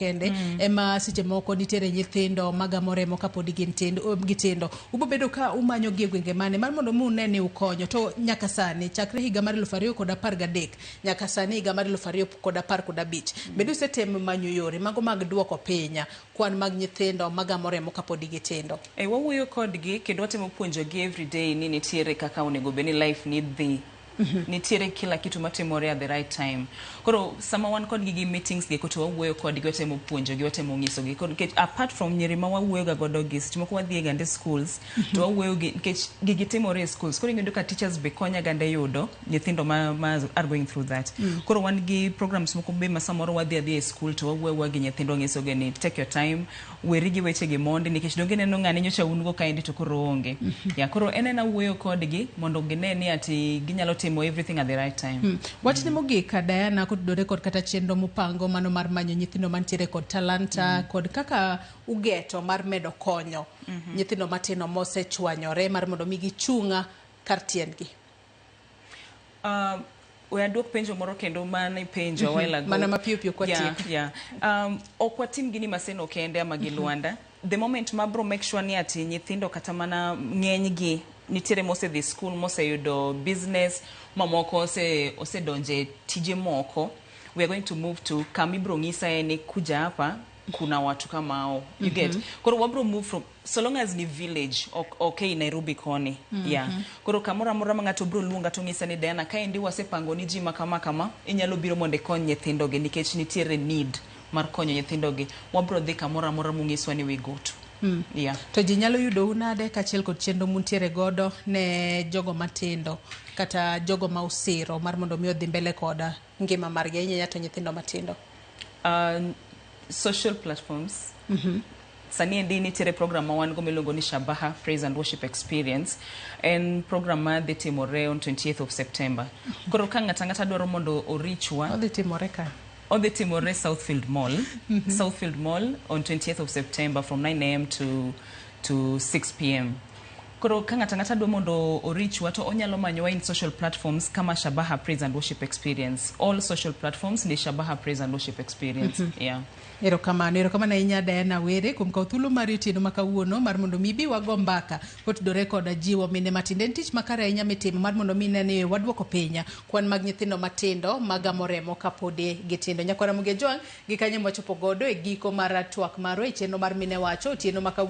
Kende ema seche moko nitiere nyithindo magamo remo kapod gin tindo, gitindo. Ubo bedo ka umanyo gi e gwenge mane mar mondo mi une ni ukonyo to nyaka sani chakre higa mar 2013 nyaka sani higa mar 2015 bende usetemo manyo yore mago mag duoko piny kwan mag nyithindo magamo remo kapod gitindo? E, wawuoyo kodgi kendo watemo puonjogi everyday ni nitiere kaka onego bed ni life ni dhi. Nitiere kila kitu matimore at the right time. Koro sama wan kodgi gi meetings gi to wawuoyo kodgi, watemo puonjogi, watemo nyisogi. Koro nikech apart from nyiri ma wawuoyo ga godo gi, seche moko wadhi e gande schools to wawuoyo gi nikech gigi timore e schools. Koro iyudo ka teachers be konya gande yudo nyithindo ma are going through that. Koro wan gi programs moko be ma samoro wadhi adhiya e school to wawuoyo awuoya gi nyithindo wanyisogi ni take your time, weri gi weche gi mondi nikech donge ineno ng'ani nyocha un go kaendi to koro oonge. Yeah, koro en ena wuoyo kodgi mondo gine ni ati ginyalo timo everything at the right time. Wachni mogik, Diana, kotudore kod kata chenro mupango mano mar manyo nyithindo mantiere kod talanta kod kaka ugeto mar medo konyo nyithindo matindo mosechwanyore mar mondo mi gichung' kar tiendgi. We aduok penjo moro kendo mane ipenjo a while ago. Mana mapiyo piyo kwatieko. Yeah. Ok watim gini Maseno kende ama gi Luanda. The moment ma bro make sure ni ati nyithindo kata mana ng'eny gi nitiere mosedhi school, moseyudo business, mamoko osedonje tije moko, we are going to move to kama ibro ng'isa ni kuja hapa kuna watu kama hao, you get? Koro wabro move from so long as ni village, ok ei Nairobi koni. Yeah, koro kamoro amora ma ng'ato bro luonga to ng'isa ni, "Diana, kaendi wasepango ni ji ma kama kama inyalo biro mondo ikony nyithindo gi nikech nitiere need mar konyo nyithindo gi," wabro dhi kamoro amora mong'iswa ni we go to. Yeah. To ji nyalo yudou nade kaachiel kod chenro muntiere godo ne jogo matindo kata jogo ma usiro mar mondo mi odhi mbele kod ngima margi, ahinya to nyithindo matindo? Social platforms. Sani endi nitiere program ma wan go miluongo ni Shabaha Praise and Worship Experience. En program ma dhi timore on 28th of September. Koro ka ng'ato ang'ata dwaro mondo orichwa, Odhi timore ka? Odhi timore Southfield Mall. Southfield Mall on 28th of September from 9 a.m. to 6 p.m. Koro ka ng'ato ang'ata dwa mondo orichwa to onyalo manyowa in social platforms kama Shabaha Praise and Worship Experience. All social platforms ni Shabaha Praise and Worship Experience. Yeah. Erokamano, erokamano ahinya, Diana Were, kuom kawo thuolo mari otieno ma kawuono mar mondo mi ibi wago mbaka kotudore kod jiwo mine matindo. En tich makare ahinya mitimo mar mondo mi ne ni waduoko piny kwan mag nyithindo matindo magamo remo kapod gitindo. Nyakwara Muge Jwang' gi kanyo mwachopo godo e giko mar twak marwa e chenro mar Mine Wacho otieno ma kawuono.